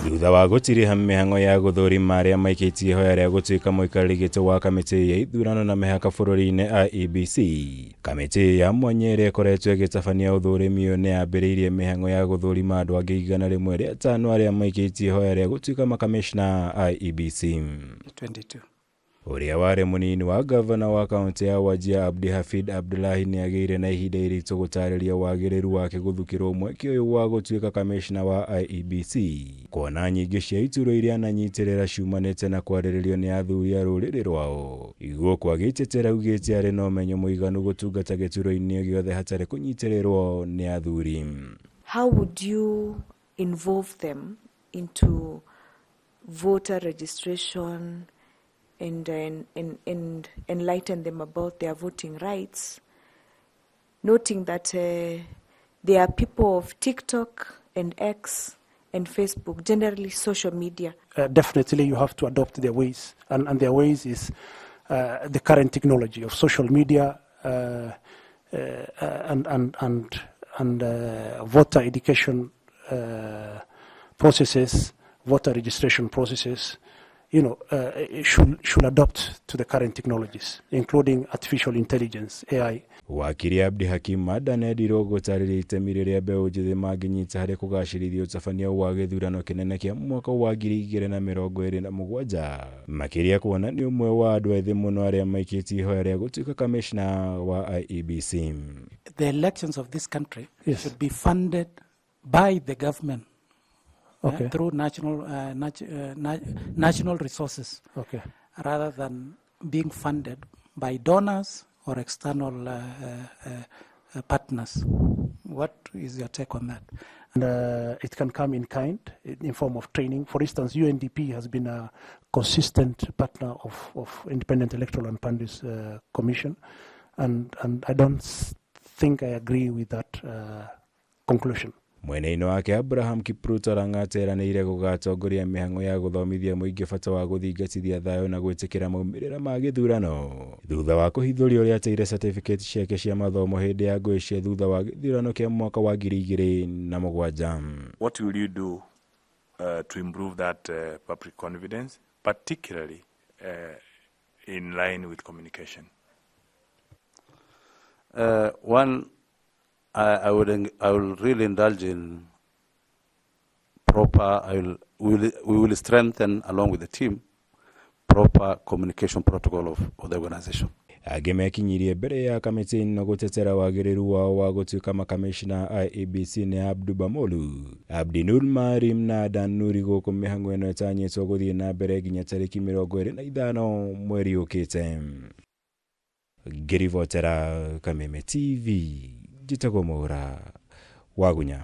Thutha wa gũtiriha mĩhang'o ya gũthũrima arĩa maikĩtie ihoya rĩa gũtuĩka mũikarĩri gĩtĩ wa kamĩtĩ ya ithurano na mĩhaka bũrũri-inĩ IEBC, kamĩtĩ ya mwanya ĩrĩa ĩkoretwo ĩgĩtabania ũthũrimi ũyũ nĩ yambĩrĩirie mĩhang'o ya gũthũrima andũ angĩ 105 arĩa maikĩtie ihoya rĩa gũtuĩka makamĩcina IEBC. 22. Ũrĩa warĩ mũnini wa gavana wa kaũntĩ ya Wajir Abdi Hafid Abdullahi nĩ agĩire na ihinda iritũ gũtarĩria wagĩrĩru wake gũthukĩrwo mweke ũyũ wa gũtuĩka kamĩcina wa IEBC, kuona nyingĩ cia iturwa iria ananyitĩrĩra ciumanĩte na kwarĩrĩrio nĩ athuri a rũrĩrĩ rwao. Gũkũ agĩtetera augĩte arĩ na ũmenyo mũiganu gũtungata gĩturwa-inĩ gĩothe hatarĩ kũnyitĩrĩrwo nĩ athuri. How would you involve them into voter registration and enlighten them about their voting rights, noting that they are people of TikTok and X and Facebook, generally social media? Definitely you have to adopt their ways, and their ways is the current technology of social media and voter education processes, voter registration processes, should adopt to the current technologies, including artificial intelligence, AI. Wakiri Abdi Hakim Adan endirwo gũtarĩria itemi rĩrĩa mbeũ njĩthĩ mangĩnyita harĩ kũgacĩrithia ũtabania wa gĩthurano kĩnene kĩa mwaka wa 2027, makĩria kuona nĩ ũmwe wa andũ ethĩ mũno arĩa maikĩtie ihoya rĩa gũtuĩka kamĩcina wa IEBC. The elections of this country should be funded by the government through national resources rather than being funded by donors or external partners. What is your take on that? And it can come in kind, in form of training. For instance, UNDP has been a consistent partner of Independent Electoral and Boundaries Commission, and I don't think I agree with that conclusion. Mwena-inĩ wake, Abraham Kipruto Lang'at eranĩire gũgatongoria mĩhang'o ya gũthomithia mũingĩ bata wa gũthingatithia thayũ na gwĩtĩkĩra maumĩrĩra ma gĩthurano thutha wa kũhithũria ũrĩa ateire certificate ciake cia mathomo hĩndĩ ya ngũĩ cia thutha wa gĩthurano kĩa mwaka wa 2007. What will you do to improve that public confidence, particularly in line with communication? One, I will really indulge in proper, I will, we will, we will strengthen along with the team, proper communication protocol of the organization. Angĩ mekinyirie mbere ya kamĩtĩ ĩno gũtetera wagĩrĩru wao wa gũtuĩka makamĩcina IEBC nĩ Abdu Bamolu, Abdi Nur Marim na Dan Nuri, gũkũ mĩhang'o ĩno ĩtanyĩtwo gũthiĩ na mbere nginya tarĩki 25 mweri ũkĩte. Ngĩribotera Kameme TV, njĩtagwo Mwaura Wagunya.